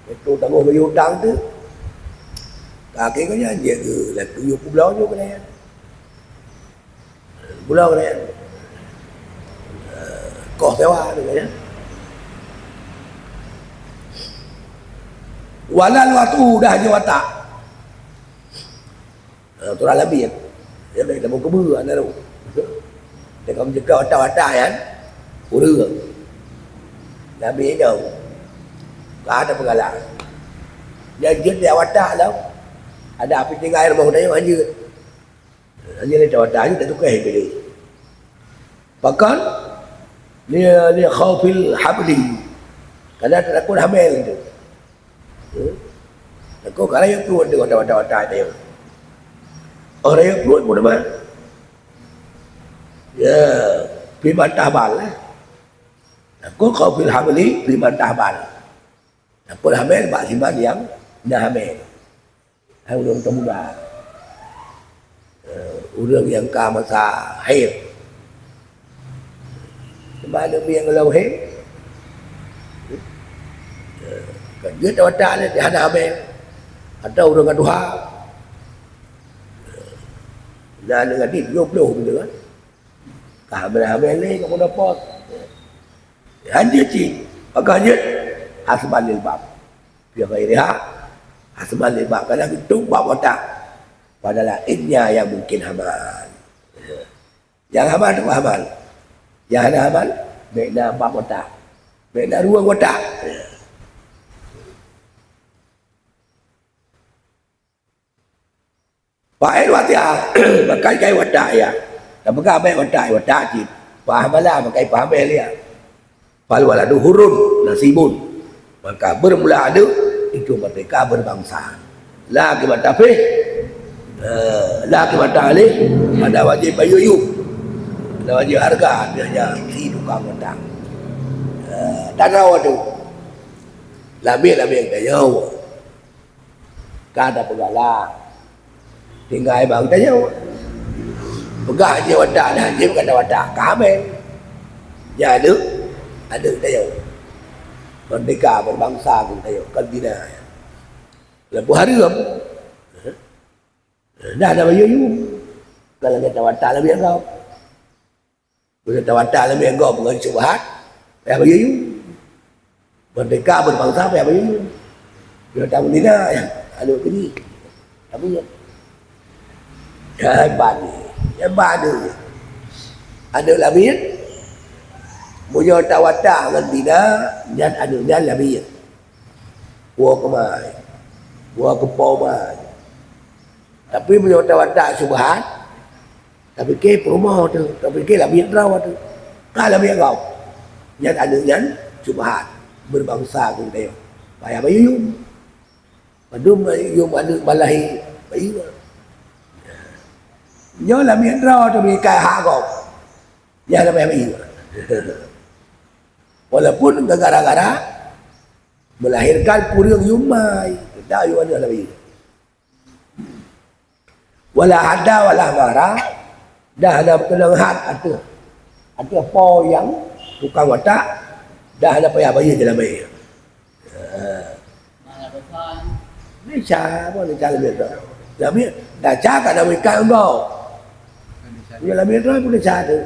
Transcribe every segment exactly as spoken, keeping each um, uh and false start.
Itu tanggong bagi utang tu. Kaki kau janji ke, laki yuk publoe nyoe kena ya. Publoe kena ya. Koh sewa tu kena ya. Walal watu dah je watak. Ha, tu lah labiet. Dia bagi tabung keubeu, aneuk. Dia ka meujeuka watak-watak nyan, ureueng. Labiet nyoe. Ka ada peugala. Dia jeuet di watak lom. Ada api tinggai rumoh tanyoe hanjeuet. Hanjeuet di watak, hanjeuet tatukéh pilih. Pakon? Li, li khaufil hamli. Karena takut hamil tu. Takot ka rayeuk pruet deungon watak-watak nyoe. Oh, rayeuk pruet pun teuma. Ya, pi bantah bal, eh. Takot khaufil hamli pi bantah bal. Takot hamil bak siman nyang na hamil. Hai ureueng teuh muda. Eh, ureueng nyang ka masa haid. Teuma aneuk miet nyang lom haid, eh, ka jeuet watak lé, hana hamil. Atawa ureueng ka tuha. Na aneuk gadih tujoh ploh beutôi kan. Ka hamil-hamil lé, ka meunoe pos. Hanjeuet cit. Maka jeuet hasban lil bab. Fi ghairiha hasban lil bab. Kadang itu bab watak. Padahal innya yang mungkin hamal. Nyang hamal tu hamal. Nyang hana hamal, bèk na bab watak. Bèk na ruang watak. Fa'il wati'ah, maka kai watak ya. Tapeugah bèk watak, watak cit. Fa'ahmala, maka pahamil ya. Fal waladu hurrun nasibun. Maka bermula aneuk itu merdeka berbangsa. La qimata fih, eh, la qimata alaih, hana wajéb bayeue yum. Hana wajéb hareuga, dia hanya si tukang watak. Eh, tanyoe tu. Labiet-labiet tanyoe. Ka tapeugala. Tinggai bang tanyoe. Peugah jih watak dah, jih bukan watak. Ka hamil. Nyan aneuk, aneuk tanyoe. Merdeka berbangsa tanyoe. Kan zina. Leubeh hareuem. Dah, dah bayeue yum. Kalau kata watak labiet gob. Bila tawata lé meugob ngon syubhat, payah bayeue yum. Merdeka berbangsa payah bayeue yum. Bila tamu dina, ya, aneuk keuji. Tapi ya. Ya, hebat ni. Hebat ni. Aneuk labiet, meunyoe tawata ngon dina, nyan aneuk nyan labiet. Woe keumai. Woe keupo mai. Tapi meunyoe tawata syubhat, Tapike peurumoh tu, tapike labiet droe tu. Ka labiet gob. Nyan aneuk nyan syubhat, berbangsa keu geutanyoe. Payah bayeue yum. Padum yum aneuk ban lahé, bayeue. Nyoe labiet droe tu meuikat hak gob. Nyan hana payah bayeue. Walaupun gara-gara melahirkan kureueng yum mai, tetap yum aneuk hana bayeue. Wala hadda wala mahra, dah hana meukeunong had ateueh, ateueh po nyang tukang watak, dah hana payah bayeue jeulamé. Ha. Desya, apa desya labiet tu? Labiet, desya ka na meuikat enggau. Labiet tu pun desya tu.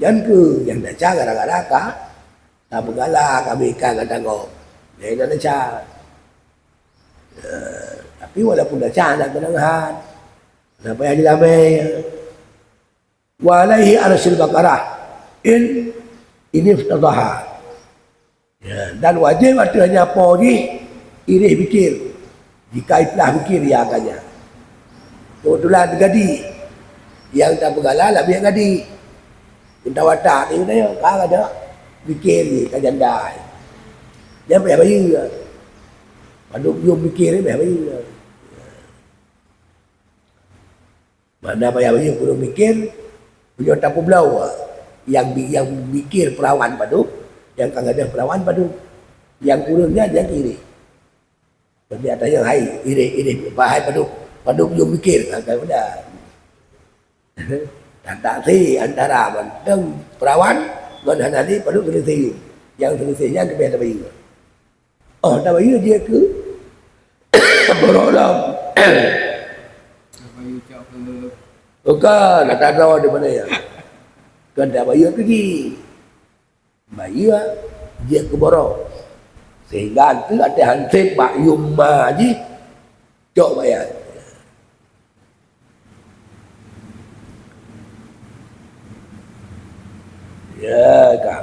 Nyan keuh nyang desya gara-gara ka, ka beugala, ka meuikat gata gob. Nyan desya. Ya, tapi walaupun desya hana keunong had, hana payah jeulamé. Wa alaihi arsyul baqarah in, in iftadhaha. Ya, dan wajéb ateueh nyan po jih ireh bikir. Jika iplah bikir ya kanya. Keubeutulan gadi nyang tapeugala labiet gadi. Tawata ni ka ada bikir jih ka janda. Nyan payah bayeue. Padub yum mikir ni payah bayeue. Mana payah bayeue kureueng mikir, meunyoe tapeubloe. Nyang bi-, nyang mikir peurawan padub, nyang ka gadôh peurawan padub. Nyang kureueng nyan nyang ireh. Tapi ata nyang hai ireh, ireh, bah hai padub, padub yum mikir, ha, ka udah. Transaksi antara mantong peurawan ngon hana di padub selisih. Nyang selisih nyan keubiasa bayeue. Oh, tabayeue jeuet keu borok lom. Bukan, ata droe di mana ya? Kan tabayeue keu jih. Bayeue jeuet keu borok. Sehingga tu até hansét bak yum ma jih cok bayeue. Ya, ka.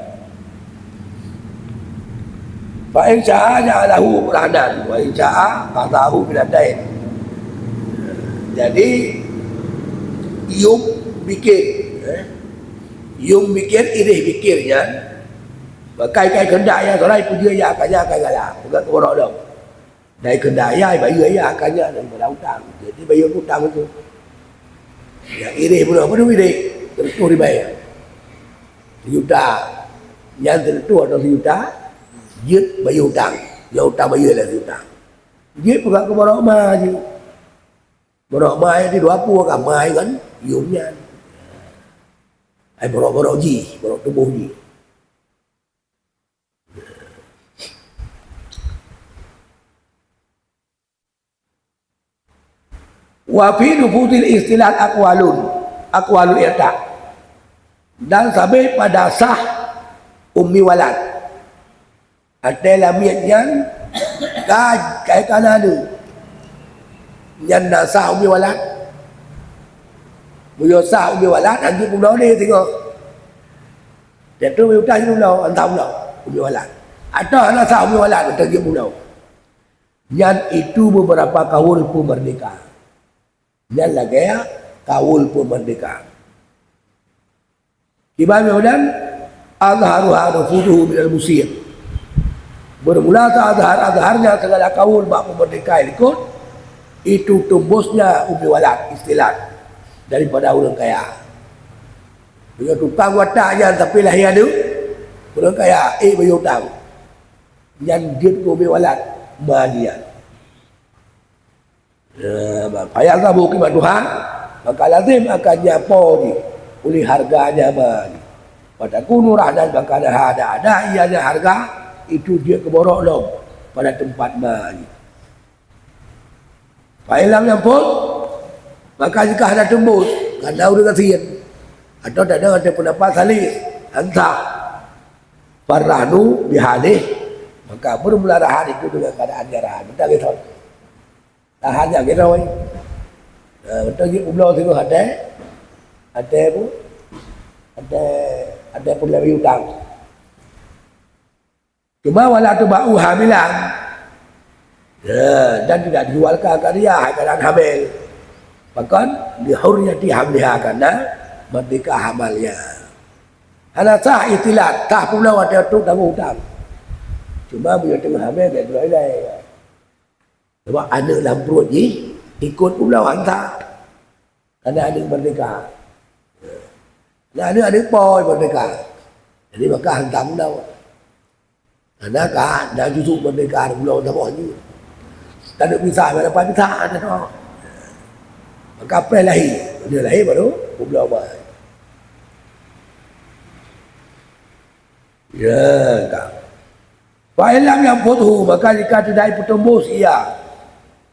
Fa in syaa ja'alahu rahnan, wa in syaa qadhahu minad dain. Jadi, yum bikir, eh. Yum bikir, ireh bikir nyan. Maka ikai keundak ya, sorai puji ya, kanya akan galak. Peugah keu borok dong. Dari keundak ya, bayeue ya, kanya daripada utang. Jadi, bayeue utang itu. Yang ireh bunoe, apa tu ireh? Tentu dibayar. Sejuta. Nyan tentu atau sejuta, jeuet bayeue utang. Yang utang bayeue lah sejuta. Jeuet peugah keu borok ma jih. Borok ma di dua puluh ka ma kan, yum nyan. Ai borok-borok jih, borok tuboh jih. Wa fi nufuzil istilat aqwalun, aqwalul i'ta. Dan sabe pada sah ummi walad. Até lamiet nyan ka, ka kana aneuk. Nyan na sah ummi walad. Meunyoe sah ummi walad, anjing peunoh lé singoh. Dia tu utang dulu, antam dulu, ummi walad. Atau hana sah ummi walad, beutôi jeuet bunoe. Nyan itu beberapa kaul peumerdeka. Nyan lagée kaul peumerdeka. Kiban meunan, azharuha nufuzuhu minal musir. Bermula azhar-azharnya segala kaul bak peumerdeka likot, itu teumbusnya ummi walad istilah daripada ureuëng kaya. Meunyoe tukang watak nyan tapi lahé aneuk, ureuëng kaya, eh, bayeue utang. Nyan jeuet keu ummi walad, ma nyan. Ya, fayalzamu qimatuha, maka lazim akan nyan po jih, ulih harganya ma jih. Fatakunu rahnan, maka na ada, ada ianya harga, itu jeuet keu borok lom pada teumpat ma jih. Fa in lam yanfuz, maka jika hana teumbus, karena ureuëng gasien, atau tak ada, ada pendapat salis, ansah, farrahnu bihalih, maka bermula rahan itu dengan keadaannya rahan. Betul gitu. Rahan nyang gitu. Nah, betul gitu, ublo siku hati, hati apa? Hati, hati pun lebih utang. Cuma wala tuba'u hamilan. Ya, dan tidak dijual ke karya hai keadaan hamil. Bahkan di hurriyati hamliha, karena merdeka hamalnya. Hana sah istilah, sah pula waktu tu tanggung hutang. Cuma bila tengah hamil, dia jual ilai. Sebab aneuk lam pruet jih ikot pula hantar. Karena aneuk merdeka. Nah, aneuk-aneuk boh merdeka. Jadi maka hantar pula. Karena ka, dah jujur merdeka pula, dah boh ni. Tak ada pisah, tak dapat pisah, tak ada. Maka preh lahir. Dia lahir baru pula. Ya, ka. Fa in lam yanfuzhu, maka jika tidak ipeutumbus ia,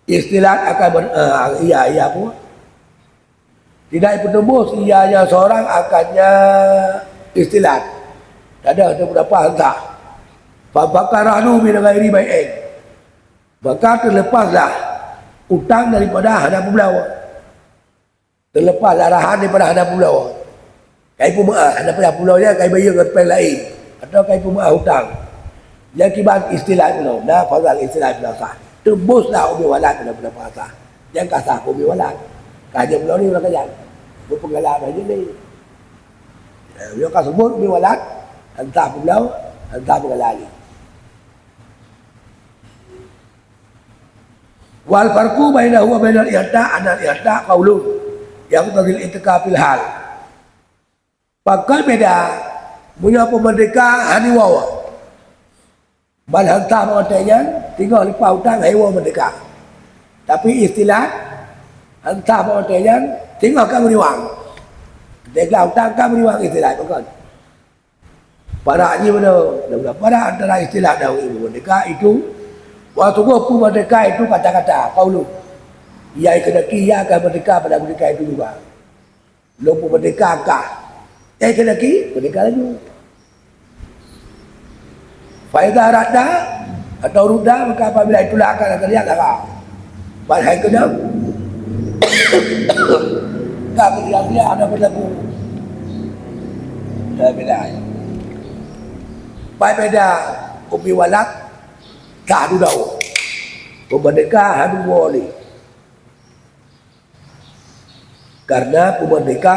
istilah akan ber-, eh, ia, ia apa? Tidak ipeutumbus ianya seorang akannya istilah. Tak ada, tak berapa entah. Fa baqa rahnu min ghairi bai'in. Maka terlepaslah utang daripada hana peubloe. Terlepas lah rahan daripada hana pulo. Kai peumeu'ah, hana payah pulo nyan, kai bayeue ngon péng laén. Atawa kai peumeu'ah utang. Nyang kiban istilah pulo, na fadhal istilah pulo sah. Teumbuslah umi walad pulo, pulo sah. Nyang ka sah umi walad. Ka jeuet pulo ni ureueng kajak. Beupeugala dah jeuet ni. Eh, nyoe ka seubut umi walad, entah pulo, entah peugala ni. Wal farqu bainahu wa bainal i'ta', anal i'ta' qaulun yaqtadil i'tika fil hal. Pakon beda, meunyoe peumeurdeka hana iwoe, ban han sah bak watèe nyan, singoh leupah utang han iwoe meurdeka. Tapi istilah, han sah bak watèe nyan, singoh ka meuriwang. Teuka utang ka meuriwang istilah, pakon. Parak jih beuna, beuna parak antara istilah dan ilmu merdeka itu Wa sungguh peumeurdeka itu kata-kata, qaulun. Ia keudaki ia ka meurdeka pada keudika itu juga. Lôn peumeurdeka kah. Ia keudaki, meurdeka laju. Fa idza radda atau rudda, maka apabila itulak akan, akan lihat lara. Ban hai keunong. Ka keudroe hana beulaku. Dah beda. Pai beda ummi walad, sah dudoe. Peumeurdeka hana woe lé. Karena peumeurdeka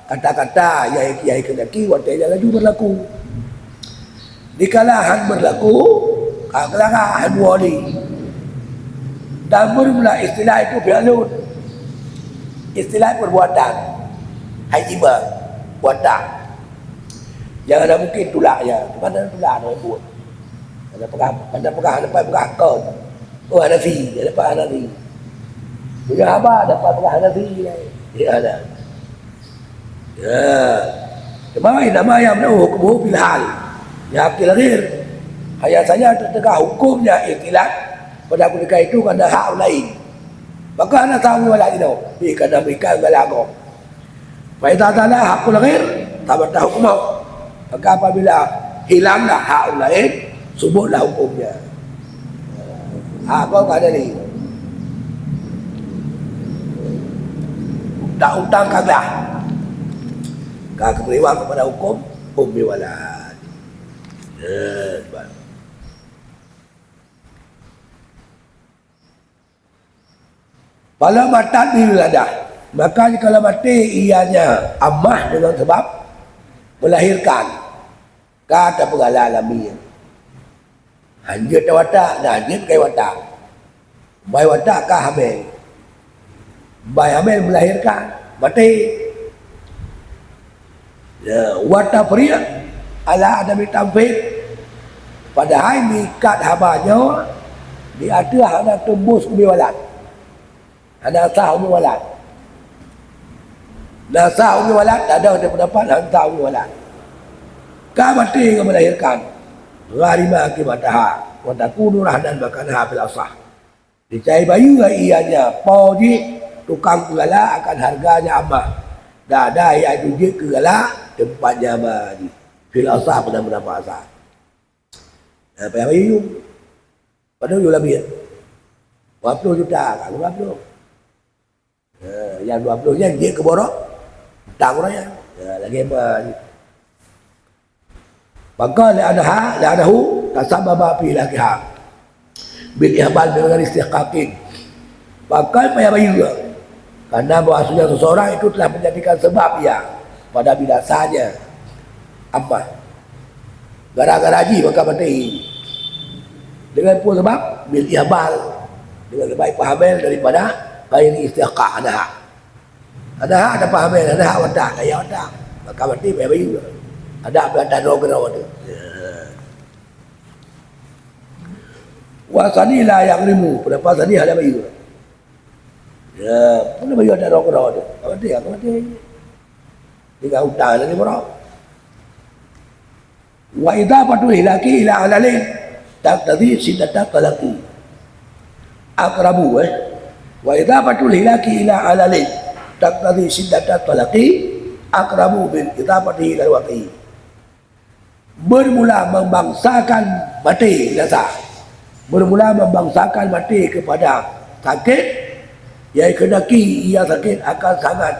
kata-kata nyang, nyang keudaki watèe nyan laju beulaku. Dikala han beulaku, ka keulara han woe lé. Dan bermula istilah itu fi'lun. Istilah perbuatan. Hai iman, watak. Nyang hana mungkin tulak nyan. Mana tulak nyan buet? Hana peugah, hana peugah, hana peugah kon. Oh, Hanafi, hana peugah Hanafi. Punya haba dapat peugah Hanafi. Ya, hana. Ya. Cuma nama yang mana hukum fil hal. Ya, fil ghair. Hanya saja teuka hukumnya ikhtilat pada ketika itu karena hak orang lain. Maka hana tahu lagi tau. Ih, karena mereka galak kau. Fa idza zala haqqul ghair, tsabbata hukmuhu. Maka apabila hilanglah hak ureueng laén, subutlah hukumnya. Hak kau ka ada lagi. Tak utang kagak. Ka keubri kepada hukum ummi walad. Ya, sebab Falamma matat bihi waladah, maka jikalau maté ianya amah dengan sebab melahirkan, ka tapeugala lamiet. Hanjeuet watak, na hanjeuet kai watak. Bai watak ka hamil. Bai hamil melahirkan, maté. Ya, wa tafriq ala adami tanfidh. Padahai meuikat haba nyoe di ateueh hana teumbus ummi walad. Hana sah ummi walad. Na sah ummi walad, ada di pendapat hana sah ummi walad. Ka maté ngon melahirkan. Gharima akibataha wa takunu rahnan makanaha fil asah. Dicai bayeue ianya po jih tukang peugala akan harganya amah. Dan ada ayah itu jeuet keugala teumpat nyama jih. Fil asah pada pendapat asah. Nah, payah bayeue. Padahai yue lamiet. Dua puluh juta, ka dua puluh. Eh, nyang dua puluh nyan jeuet keu borok, utang ureueng nyan. Ya, lagèe ma-, maka la'anaha, la'anahu, tasabbaba fi hilakiha. Bil ihmal min ghairi istihqaqin. Maka payah bayeue. Karena bahwasanya seseorang itu telah menjadikan sebab ia pada binasanya amah. Gara-gara jih maka maté. Dengan peue sabab? Bil ihmal. Dengan sebab peuhamil daripada ghairi istihqaq, hana hak. Hana hak ada peuhamil, hana hak watak, kaya watak. Maka maté payah bayeue. Ada peuhatan droe keudroe tu. Ya. Wa sani la yaghrimu, pendapat sani hana bayeue. Ya, pun bayeue ada droe keudroe tu. Ka maté, ka maté. Tinggai utang lagi borok. Wa idhafatul hilaki ila alalin taqtadhi syiddatat talaqi. Aqrabu, eh. Wa idhafatul hilaki ila alalin taqtadhi syiddatat talaqi aqrabu min idhafatihi ilal waqi. Bermula membangsakan maté binasa. Bermula membangsakan maté kepada sakit, yang kehendaki ia sakit akan sangat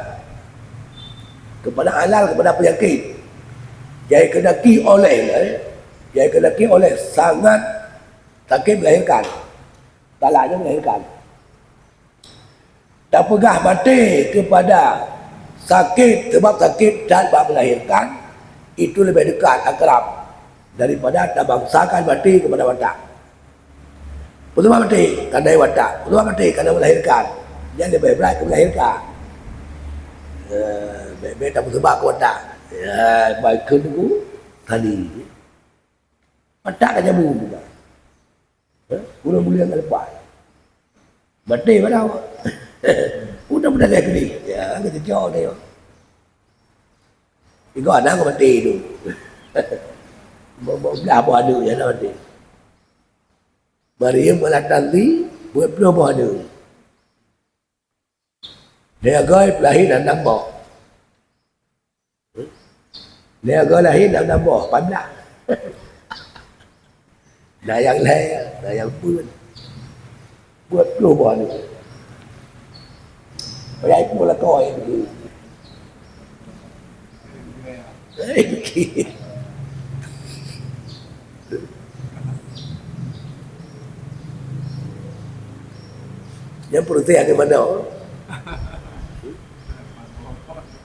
kepada alal, kepada penyakit. Yang kehendaki oleh, eh, yang kehendaki oleh sangat sakit melahirkan. Talaknya melahirkan. Tapeugah maté kepada sakét, sabab sakét that bak meulahérkan, itu leubeh dekat, akrab, daripada tabangsakan maté kepada watak. Peue sabab maté? Karena watak. Peue sabab maté? Karena meulahérkan. Nyan leubeh brat keu meulahérkan. Eh, bèk-bèk tapeuseubab keu watak. Ya, baikon teungku tadi. Watak ka jameun juga. Eh, ureueng mulia ngon leupah. Maté padahai. Udah meudaléh keudeh. Ya, keucok dia. Igoe aneuk maté tu. Blah boh aneuk nyan maté. Maryam waladha dzikri, peuet ploh boh aneuk. Lhèe goe peulahé na nam boh. Lhèe goe lahé na nam boh, pat blah. Na nyang lhèe, na nyang peuet. Peuet ploh boh aneuk. Payah ipoh lakoe. Nyang peureuteh aneuk manok.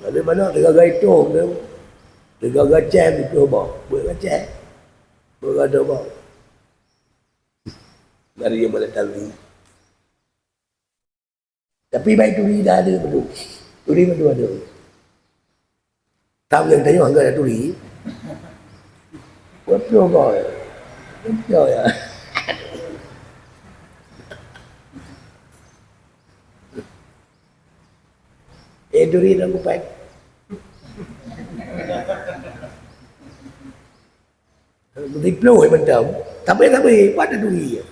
Aneuk manok teuga-teuga itong tu. Teuga-teuga cèm itong boh. Buet gacèh. Buet gacèh boh. Dari yang mana tahu. Tapi baik turi dah ada betul. Turi betul ada. Tahu yang tanya angka dah turi. Betul boy. Betul ya. Eh, turi dah kupai. Meusiplôh mantong. Tapi, tapi, pada turi.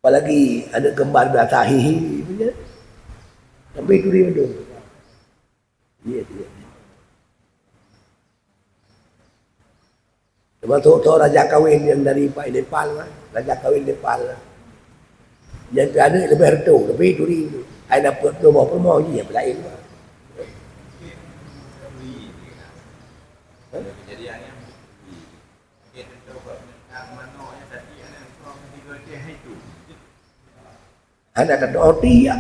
Apalagi aneuk kembar biasa hihi punya. Sampai turi betul. Ya, ya. Termasuk tu raja kawin yang dari Nepal kan. Raja kawin Nepal kan. Yang tu aneuk lebih reutôh, lebih turi. Ai dapat dua boh peurumoh, iya, lain kan. Hana tatoh tiek.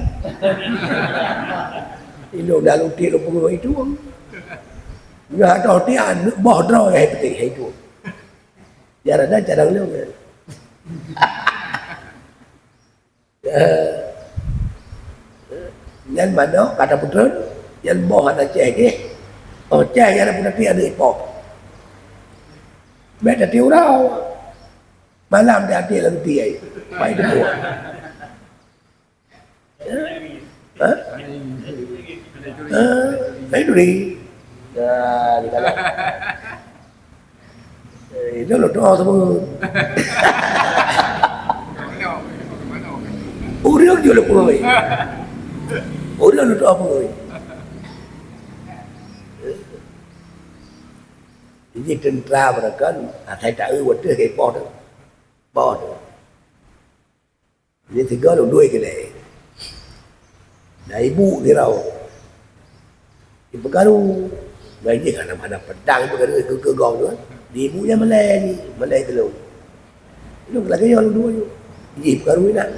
Ilong dalam tiek lôn peugah itu. Nyoe tatoh tiek, boh droe hai peutéh hai itu. Jarang dah carang lôn. Eh, nyan manok ka tapeutrön, nyan boh hana cèh jih. Oh, cèh nyan pun nanti ada ipoh. Bèk tati uroe. Malam di até lam tiai. Pai teupuak. Ha? Ha? Hai duri. Ya, di dalam. Eh, itu lôn tu'oh semua. Ureueng jeuet lôn peugah. Ureueng lôn tu'oh peugah. Jadi teuntara meurakan, asai taeu watèe keu boh tu. Boh tu. Jadi tiga lôn dua keudè. Dan ibu sidroe. Ipeukaru. Dan jih hana, hana peudang ipeukaru keu, keu gong tu. Di ibu nyan malèe jih, malèe keu lôn. Lôn lagèe nyoe lôn dua nyoe. Jih ipeukaru inan.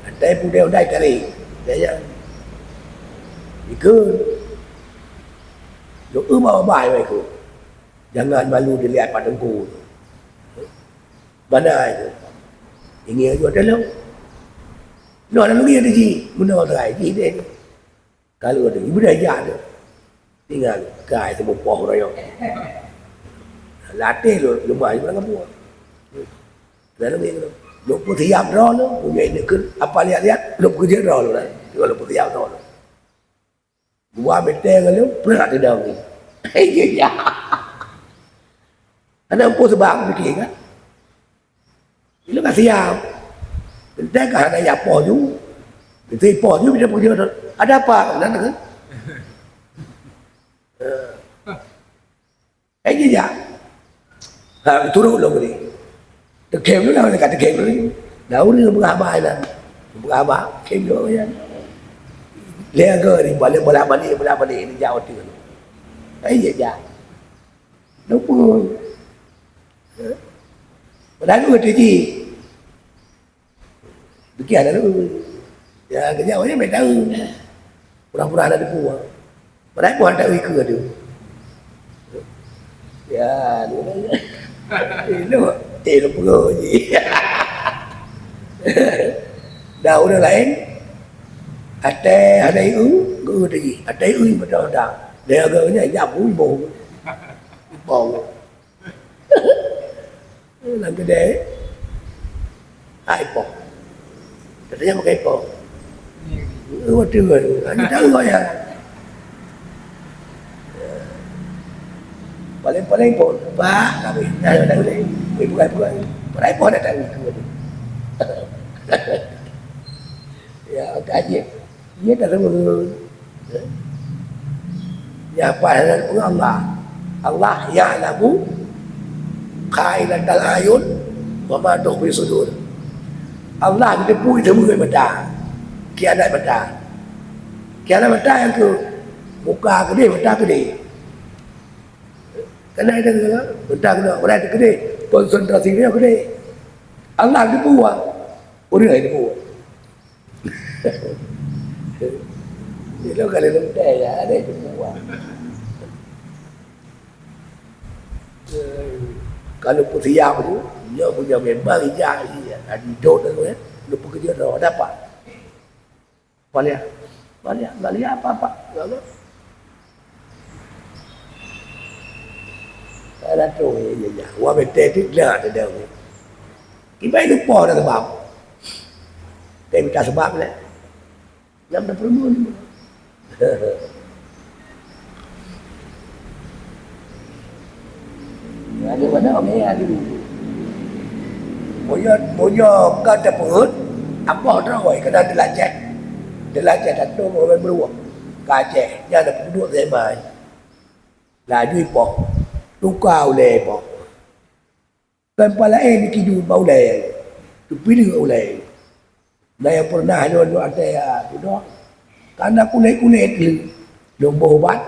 Atai pudèe undai tarek. Jaya. Ikheun. Lôn eu bak babah ikheun. Jangan malu dilihat pat teungku. Bana itu. Ingin aju ata lôn. Noh, lalu dia tu ji. Guna orang terai. Ji deh. Kalau ada. Ibu dah jak tu. Tinggal. Kai semua poh raya. Latih lu. Lemah je dalam kampung. Lalu dia tu. Lôn peusiap droe lôn. Punya ini ke. Apa lihat-lihat. Lôn pekerja droe lôn lah. Kalau peusiap droe lôn. Dua meter ngon lôn, prak di dalam ni. Iya, ya. Ada empu sebab mikir kan? Ilong ka siap. Entah ka hana ya poh ju. Itu poh ju, bila poh ju. Ada apa? Kan, kan? Eh, jijak. Ha, turot lom ni. Teukem lom lah, ka teukem lom ni. Dah ureueng peugah haba inan. Peugah haba, kem lom nyan. Lé ago ni, balik, bolak-balik, bolak-balik, ni jak watèe. Ai, jijak. Lupa. Padahal ureueng tu ji. Deukiah lalu. Ya, kejap aja main tahu. Pura-pura ada debu. Padahal pun ada ikut tu. Ya, lu. Eh, lu. Eh, lu perut je. Dah orang lain. Atai ada iu, guru tadi. Atai iu betul dah. Dia agaknya jam bau. Bau. Lam keudè, hai poh. Katanya pakai poh. Watèe nyan, hana tahu ya. Paling-paling Telepon, bah, kami. Dah, dah, dah, dah. Eh, bukan, bukan. Telepon dah tahu. Ya, kaji. Dia tak tahu. Ya, apa hal Allah? Allah ya'lamu kha'inatal a'yun wa ma tukhfi sudur. Allah geuteupeue teumé mata. Khianat mata. Khianat mata nyang keu muka keudeh, mata keudeh. Keunan ita keunan, mata keunan, urai teukeudeh, konsentrasi nyoe keudeh. Allah geuteupeue, ureuëng laén teupeue. Ilôn ka lôn teuntèe, ya, ada teupeue. Kalau peusiap tu, nyoe punya memang ijak, iya, tadi dot tu, ya, lu peukeujeut tu, ada apa? Baliak. Baliak, baliak apa-apa. Lalu, ada tu, ya, ya, ya. Wah, betul tu, dah, dah, dah. Kibai lupa dah sebab. Tapi minta sebab lah. Nyam dah perlu ni. Ada mana orang yang ada. Meunyoe, meunyoe ka teupeuet, apoh droe keunan teulacet. Teulacet atau orang beruang. Ka Aceh, nyan ada penduduk Zemai. Laju ipoh. Tuka ulèe ipoh. Kan pala eh ni kidu ba ulèe. Teupileuk ulèe. Nah, nyang pernah nyoe nyoe até ya, tu dah. Karena kulét-kulét tu. Lôn boh ubat.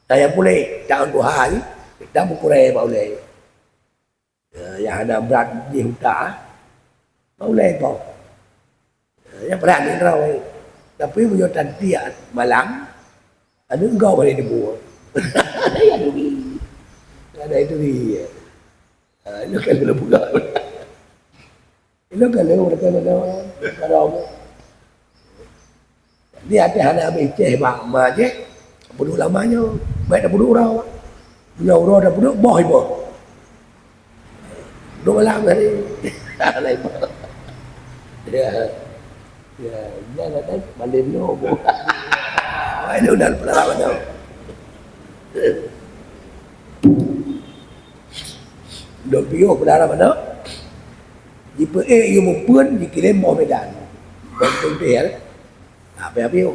Nah, nyang kulét, tangan tuha ni, kita meukuré bak ulèe. Ya, nyang hana brat jih utak, ah. Bak ulèe kau. Ya, nyang pernah ni rau. Tapi meunyoe tan tiat malam, aneuk kau boleh debu. Ya, duri. Ada itu dia. Ha, itu kan kena pegang. Ilôn ka lheueh, ka lheueh, ka lheueh. Jadi, até hana habéh ceh bak ma jih, peuduek lama nyoe. Baik dah peuduek uroe. Nyoe uroe dah peuduek, boh iboh. Dua malam tadi. Lain boh. Ya. Ya, jangan ada malem nyoe boh. Wah, ini udah pernah lama nyoe. Dua puluh pernah lama nyoe. Jipeuék yue muphom, jikirém boh Medan. Boh Medan, ya. Nah, piôh-piôh.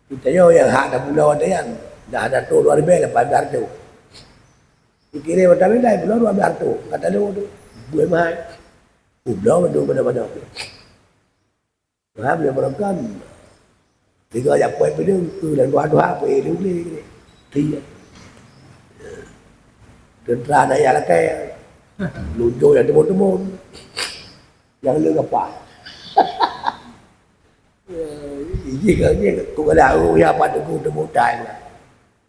Geutanyoe nyang hak tapulo watèe nyan, dah hana trôk dua ribèe lapan blah reutôh. Jikirém watèe Medan, pulo dua blah reutôh. Ka talo tu, buet mahai. Pulo mandum, manoe-manoe. Nah, bila meureukan. Tiga jak poh peudeueng, tu lam tuha-tuha, poh lé ulèe. Tiga. Teuntara na ya lakèe. Lunjoh nyang teumon-teumon. Nyang le gapa. Ijih ka, ijih ka. Ku kala, oh, ya, apa tu, ku temu tai.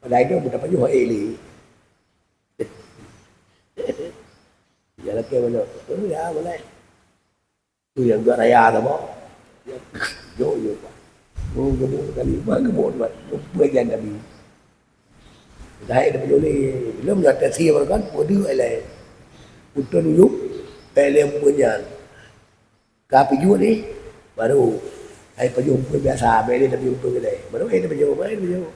Padahai tu, buta pajoh, eh, lé. Ya, lakèe mana? Oh, ya, boleh. Tu nyang gak raya sama. Jok, jok, Pak. Oh, gemuk sekali. Mah gemuk, Pak. Gemuk jan tadi. Dah ada penyulit. Belum dah tersi kan, pun dia elai. Putus dulu, elai punya. Ka pijut ni, baru. Hai pajôh pun biasa, bèk lé tapi pun kedai. Baru eh pajôh, main pajôh.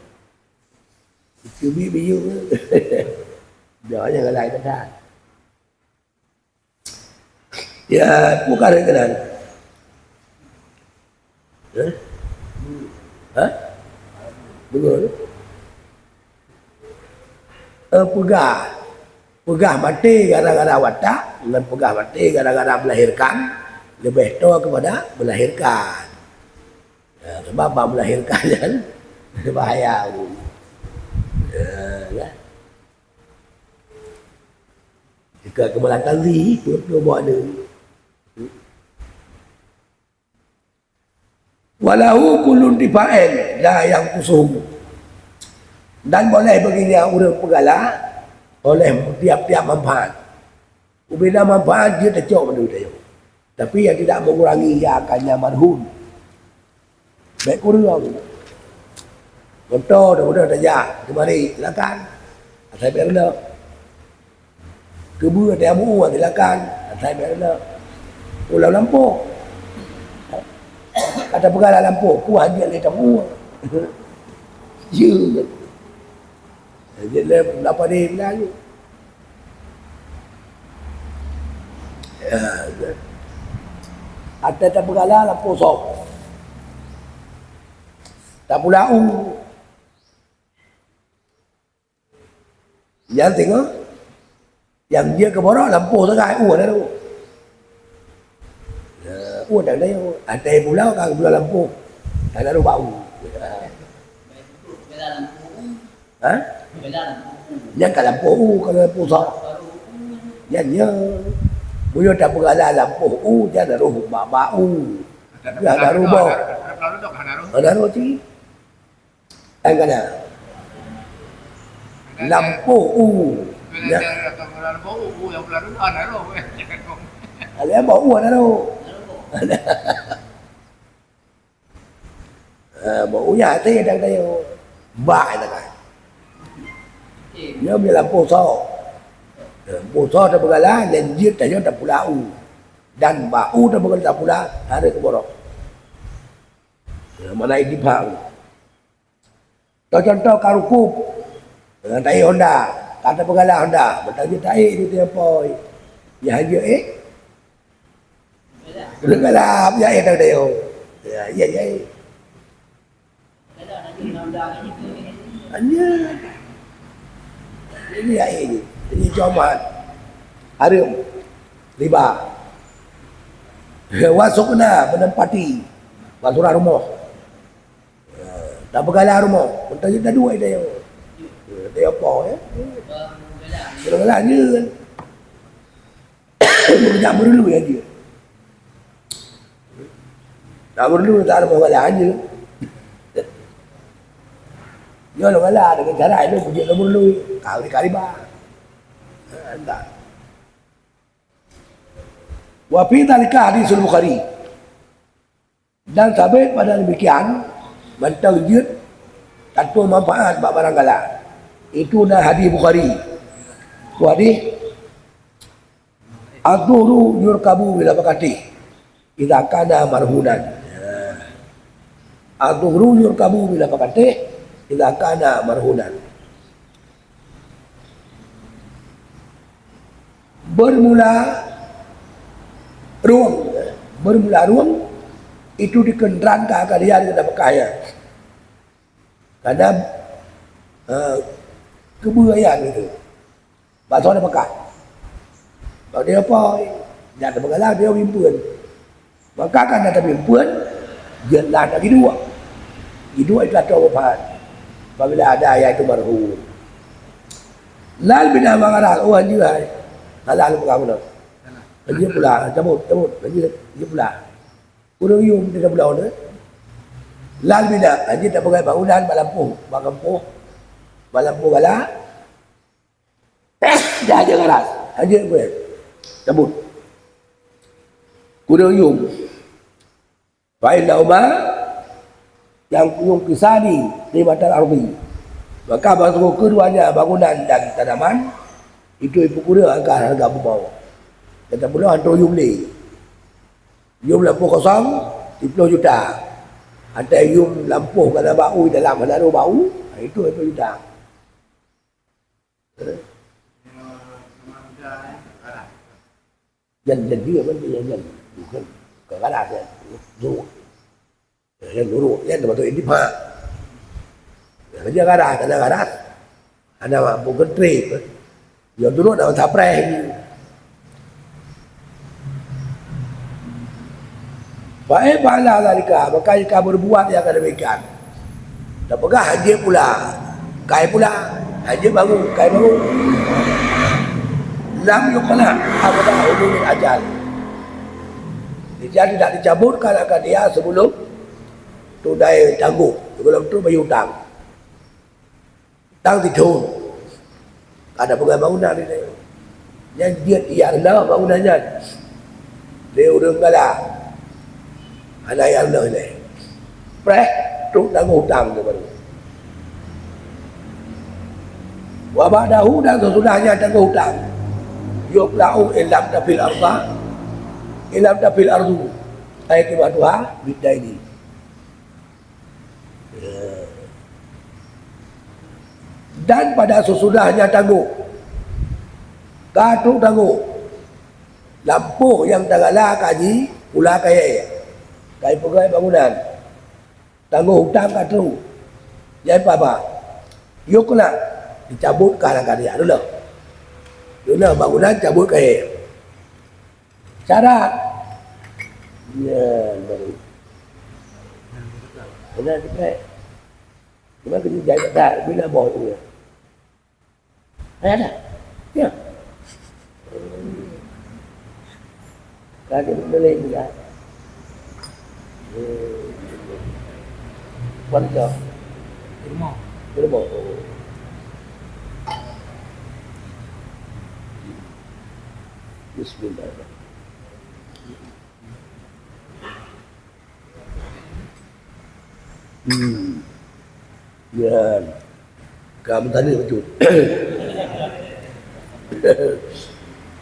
Cubit bijou. Dah, jangan lain dah. Ya, bukan keunan. Hah? Hah? Betul. Eh, peugah. Peugah maté gara-gara watak, ngon peugah maté gara-gara melahirkan, leubeh toe keupada melahirkan. Ya, sebab bak melahirkan nyan bahaya. Ya, ya. Jika keumalatan zi, peuet dua buah aneuk. Walahu kullu intifa'in la yanqusuhu. Dan boleh bagi dia ureuëng peugala oleh tiap-tiap manfaat. Ubena manfaat jeuet tacok mandum tanyoe. Tapi yang tidak mengurangi ia akan nyaman hun. Baik kurang. Contoh, dah mudah tajak, kemari, silakan. Asai biar kena. Keubeue ata amu, silakan. Asai biar kena. Ulau lampôh. Ata peugah lam lampôh, puah jeuet lé tamu. Ya. Jadi, le lapor di Melayu. Ya, ya. Até tapeugala lampôh soe. Tapula u. Nyan singoh, nyang jeuet keu boro lampôh sagai, u na rôh. Ya, u na rôh. Até pulo ka pulo lampôh. Ka na rôh bak u. Ha? Nyan ka lampôh u, ka lampôh sa. Nyan nyoe. Meunyoe tapeugala lampôh u, nyan na rôh bak, bak u. Nyan na rôh boh. Hana rôh cit. Kan kana. Lampôh u. Ya. Ada boh u ada tu. Ha, boh u ya, tu yang dah kata. Bak dah kan. Dia bila lampôh soe. Lampôh soe tapeugala, nyan jeuet tanyoe tapula u. Dan bak u tapeugala tapula, hareuem keu boro. Ya, mana idibham. Contoh ka rukub, eh, taék honda, ka tapeugala honda, meunan jeuet taék di teumpat. Ya hana ék. Peugala, ya ék tadi. Ya, ya, ya ék. Hanya. Ini ya ék ni. Ini cuma hareuem riba. Wa sukna, menempati. Wa surah rumoh. Tapeugala rumoh, meunan jeuet taduek di dayah. Dayah po, ya. Galak-galak jeuet. Meunyoe meureuloh ya jeuet. Tak meureuloh, tak ada masalah jeuet. Nyoe lôn galak dengan cara ilôn peujeuet lôn meureuloh. Kau di kariba. Entah. Wa fi dzalika hadisul Bukhari. Dan sabé pada demikian, mantong jeuet tantu manfaat bak barang galak. Itu na hadis Bukhari. Hadis, "Adh-dhuhru yurkabu bila fakatih, idza kana marhunan." Ya. "Adh-dhuhru yurkabu bila fakatih, idza kana marhunan." Bermula rueng, bermula rueng itu dikeuntrang ka kalian keu tapeukah nyan. Kadang, eh, keubeue nyan itu. Bak soe tapeukah? Bak dia apa? Jak tapeugala dia pimpin. Maka kana tapimpin, jeuet lah na jiduek. Jiduek itu atau wafat. Apabila ada ayat itu marhum. Lal bina mangaral, oh, anjir hai. Salah lôn peugah bunoe. Anjir pula, cabut, cabut, anjir, anjir pula. Ureueng yum di tabloe tu. Lal bina, anjir tapeugah bangunan bak lampôh, bak kampung. Bak lampôh galak. Dah aja garas. Aja gue. Cabut. Kuda yum. Fa innahuma yang yungkisani ni'matal ardi. Maka bahwa keduanya bangunan dan tanaman itu ipeukureueng angka harga bumoe. Kata bunoe hantu yum lé. Yum lampôh kosong, siplôh juta. Ada yum lampôh kana bak u dalam hana bak u, itu siplôh juta. Nyan, nyan dia kan, nyan, nyan. Bukan, bukan garas, nyan. Nurut. Nyan nurut, nyan termasuk intifak. Nyan dia garas, kena garas. Ada bukan trip. Dia nurut dalam saprai. Fa in fa'ala dzalika, maka jika berbuat yang demikian. Tapeugah hanjeuet pula, kai pula, hanjeuet bangun, kai bangun. Lam yuqla' qabla hululil ajal. Dia tidak dicabutkan akan dia sebelum tunai tangguh, sebelum tu bayar hutang. Tang tithon. Kada peugah bangunan ilèe. Nyan jeuet ié Allah bangunan nyan. Lé ureueng galak. Hana ié Allah ilèe. Preh, trok tanggong utang tu baru. Wa ba'dahu, dan sesudah nyan tanggong utang. Yuqla'u in lam tafil arda. In lam tafil ardu. Ay qimatuha bid daini. Ya. Dan pada sesudahnya tanggôh, ka trôk tanggôh, lampôh nyang tagala ka jipula kayèe, ka jipeugöt bangunan. Tanggôh utang ka trôk. Jai papa. Yôh keunak dicabut ka lam karya. Deuh. Deuh bangunan cabut kayèe. Syarat. Ya, baru. Kena cepat. Cuma kena jai tak bila boh tu. Ada. Ya. Ka dia boleh juga. Kuat ke? Di rumah. Di rumah. Oh. Bismillah. Hmm. Nyan. Ka meutanyoe bacut.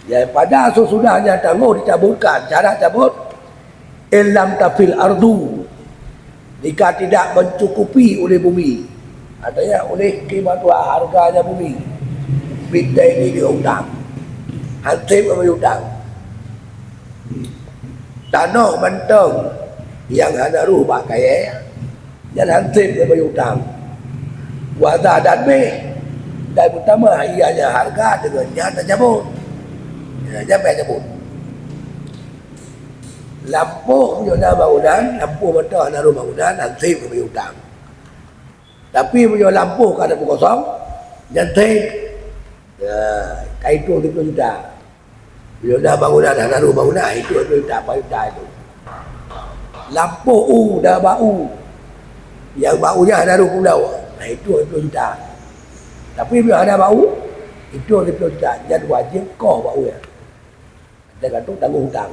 Ya, pada sesudahnya tanggôh dicabutkan, syarat cabut, "In lam tafil ardu," jika tidak mencukupi oleh bumi, artinya oleh qimatuha, harganya bumi, "bid daini," dengan utang, hansép ngon utang. Tanoh mantong nyang hana rôh bak kayèe, nyan hansép ngon bayeue utang. Wa zadat bih, dan meutamah ianya hareuga deungon nyan tacabot. Ya, nyan payah cabot. Lampôh meunyoe na bangunan, lampôh mantong hana rôh bangunan, hansép ngon bayeue utang. Tapi meunyoe lampôh ka na peukosong, nyan sép. Ya, ka itong siplôh juta. Meunyoe na bangunan, hana rôh bangunan, itong siplôh juta, pat juta itong. Lampôh u, na bak u. Nyang bak u nyan hana rôh pulo, na itong siplôh juta. Tapi meunyoe hana bak u, itong siplôh juta, nyan wajéb koh bak u nyan. Teugantung tanggong utang.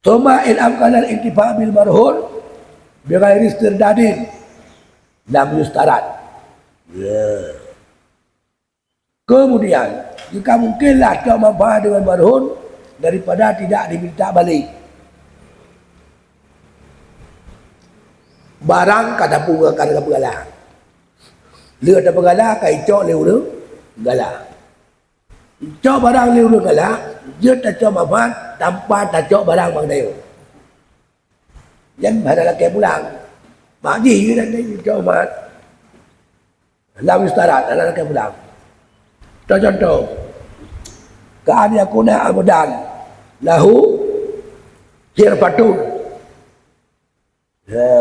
Tsumma in amkanal intifa' bil marhun bi ghairi istirdaddin lam yustarat. Ya. Kemudian, jika mungkinlah cok manfaat dengan marhun daripada tidak diminta balik. Barang ka tapeugala, ka tapeugala. Lheueh tapeugala ka icok lé ureueng gala. Cok barang lé ureueng galak, jeuet tacok manfaat tanpa tacok barang bak geutanyoe. Nyan hana lakèe pulang. Mak jih geutanyoe cok manfaat. Lam yustarat, hana lakèe pulang. Contoh, ka an yakuna abdan lahu hirfatun. Ya,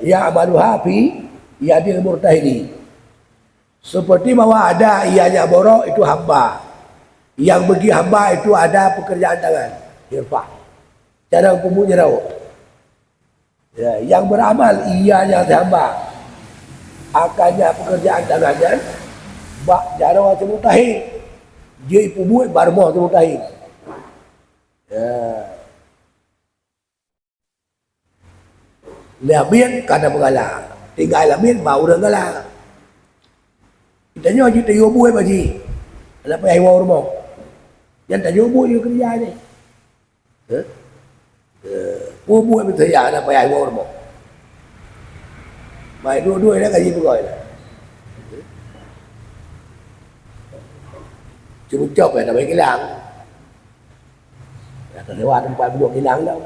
ya'maluha fi yadil murtahini. Seperti bahwa ada ianya borok itu hamba. Yang bagi hamba itu ada pekerjaan tangan, hirfah. Cara pembunyai rauk. Ya, yang beramal ianya si hamba. Akannya pekerjaan tangan nyan bak jaroe si murtahin. Jeuet peubuet bak rumoh si murtahin. Ya. Lé miet ka na peugala, tinggai lam miet ba ureueng gala. Geutanyoe jeuet tayue buet bak jih, hana payah iwoe u rumoh. Nyan tayue buet yue keureuja jih. Heh? Eh, peue buet beutôi hana payah iwoe u rumoh. Mai duek-duek dah gaji pegawai dah. Cuma cop ya, tak baik hilang. Ata sewa teumpat duek kilang lam.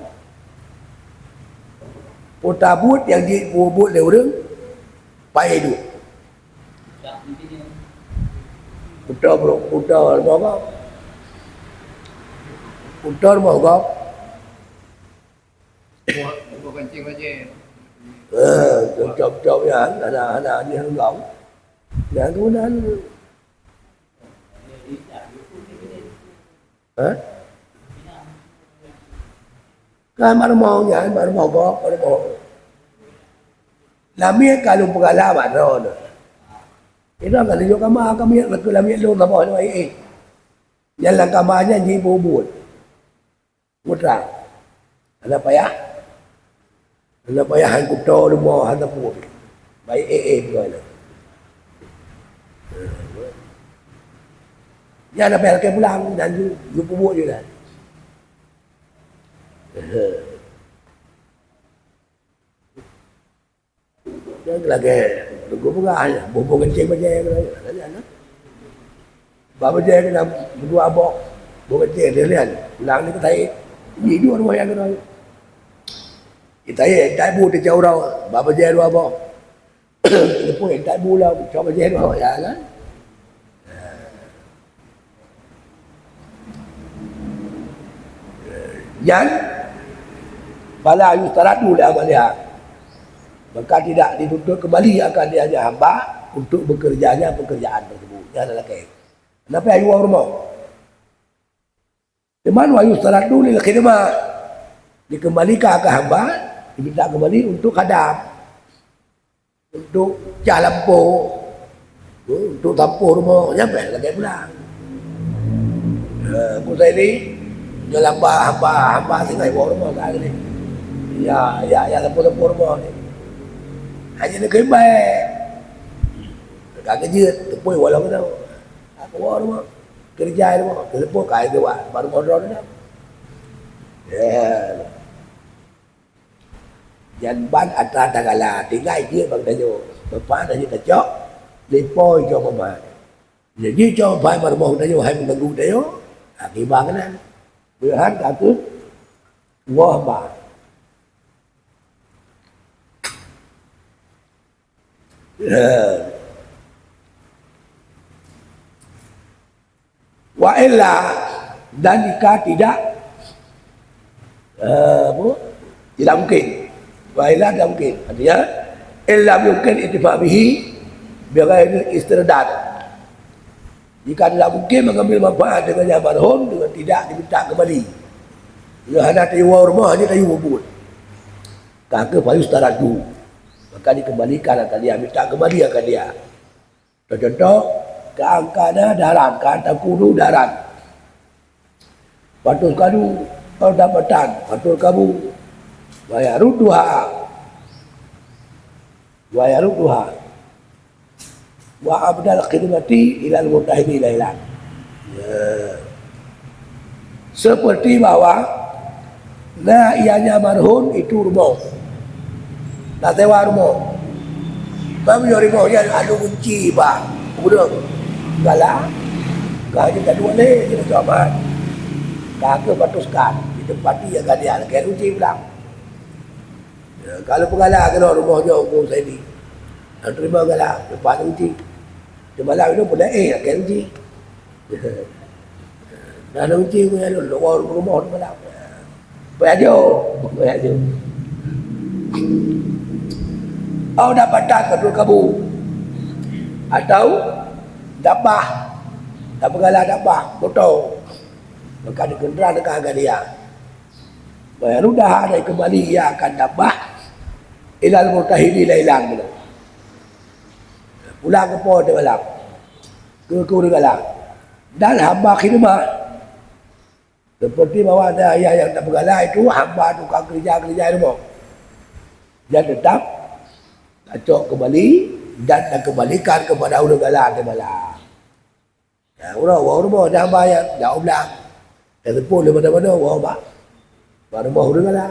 Peue tabuet nyang jipeubuet lé ureueng, payah duek. Peue ta, peue ta rumoh gob. Peue ta rumoh gob. Eh, cop-cop nyan, hana, hana jih reugang. Nyan tu nan. Eh? Kan bak rumoh nyan, bak rumoh gob, bak rumoh. Lam miet ka lôn peugala bak droeneuh. Inong ka lôn yue kama, ka miet, ka lam miet lôn saboh nyoe, eh, eh. Nyan lam kama nyan jipeubuet. Putra. Hana payah. Hana payah han kuto rumoh, hana peue. Baik, eh, eh, bukan. Nyan hana payah lakèe pulang, dan ju, ju peubuet ju dah. Lagèe Teungku peugah, boh-boh keunceng bajèe keudroe. Bak bajèe keunan meudua boh, boh keunceng lheueh nyan pulang lé keu Said. Jidua rumoh nyang keudroe. Di Said, di Said bu teucok uroe, bak bajèe dua boh. Leupah di Said bu lom, cok bajèe dua boh, ya kan? Nyan, fala yustaraddu li amaliha, maka tidak dituntut kembali akan dia hamba untuk bekerjanya pekerjaan tersebut. Nyan lakèe. Kenapa ayue woe rumoh? Teuma wa yustaraddu lil khidmah, dikembalikan ke hamba, diminta kembali untuk khadam. Untuk cah lampôh, untuk sampôh rumoh, nyan bèk lagèe pulang. Eh, Teungku Saili, nyoe lamba hamba, hamba singoh iwoe rumoh ka geuh. Ya, ya, ya, sampôh-sampôh rumoh ni. Hanya neukeuh bae. Ka geujeuet, teupui walau keunoe. Aku woe rumoh. Keureuja rumoh, teupui ka geujeuet, baru modal dah. Ya. Nyan ban atra tagala, tinggai jeuet bak tanyoe. Teuma tanyoe tacok, lé po icok meuman. Jadi cok pai marumoh tanyoe hai meuganggu tanyoe, akibat keunan. Beuhan ka keuh woe ba. Ya. Wa illa, dan jika tidak, eh, apa? Tidak mungkin. Wa illa tidak mungkin. Artinya, illa mungkin intifa bihi bi ghairi istirdad. Jika tidak mungkin mengambil manfaat dengan yang marhum dengan tidak diminta kembali. Ia hana tayue woe rumoh, hanya tayue buet. Ka keuh fa yustaraddu. Maka dikembalikan akan dia, minta kembali akan dia. Contoh, ka an kana dahran, ka an takunu dahran. Fatuskadu ardabatan, faturkabu, wa yarudduha, wa yarudduha, wa abdal khidmati ilal murtahini lailan. Ya. Seperti bahwa na ianya marhum itu rumoh. Na sewa rumoh. Bang yo rumoh nyan adu gunci bak ureueng gala, ka jeuet adu lé jeuet somat. Ka keuh patuskan, ditempati ya gala, lakèe gunci pulang. Ya, kalau peugala keunoe rumoh nyoe Teungku Saidi. Nyang teurimong gala, teumpat gunci. Di malam nyoe peunaéh lakèe gunci. Nah, na gunci ku nyan lôn, lôn woe rumoh di malam. Peuajo, peuajo. Au dapatan betul kabu. Atau dabah, tapeugala dabah, moto. Maka dikeuntra teuka ka dia. Wa yaruddaha, dan kembali ia akan dabah ilal murtahini lailan. Pulang keu po di malam. Keu, keu ureueng gala. Dan hamba khidmah. Seperti bahwa ada ayah yang tapeugala itu hamba tukang kerja-kerja di rumoh. Dan tetap tacok kembali dan takembalikan kepada ureueng gala di malam. Ya, uroe, uroe rumoh dah bayar, dah ulang. Dah teupon lé manoe-manoe, uroe bak. Bak rumoh ureueng gala.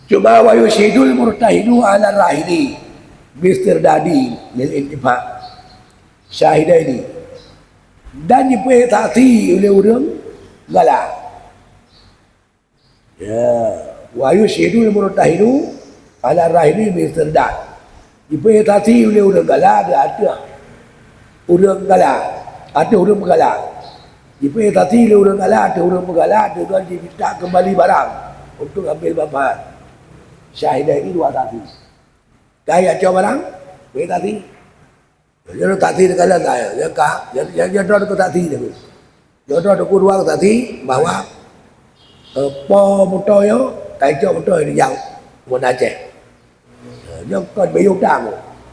Cuma wa yusyhidul murtahinu ala rahini bistirdadi lil intifa syahidaini. Dan jipeusaksi uleh ureueng gala. Ya, wa yusyhidul murtahinu ala rahini bistirdad. Jipeusaksi uleh ureueng gala di ateueh ureueng gala, ateueh ureueng peugala. Jipeusaksi uleh ureueng gala ateueh ureueng peugala deungon jimita keumbali barang untuk ambil manfaat. Syahidaini, dua saksi. Ka jicok barang, beu saksi. Nyoe saksi teukalon saya, ya ka, ya, ya, ya droe keu saksi teuh. Ya droe keu dua saksi bahwa, eh, po moto nyoe, ka jicok moto nyoe dijak ngon Aceh. Nyoe kon beu utang,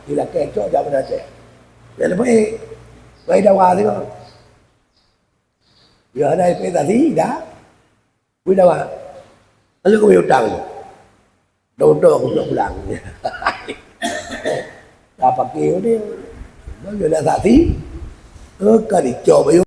ilakèe cok jak ngon Aceh. Ya leubeh, beu dawa teuh. Ya hana beu saksi dah. Beu dawa. Lalu keu utang tu. Dong-dong kujak pulang. Ka paké udép. Bagi ada saksi. Eh, ka dicok bayu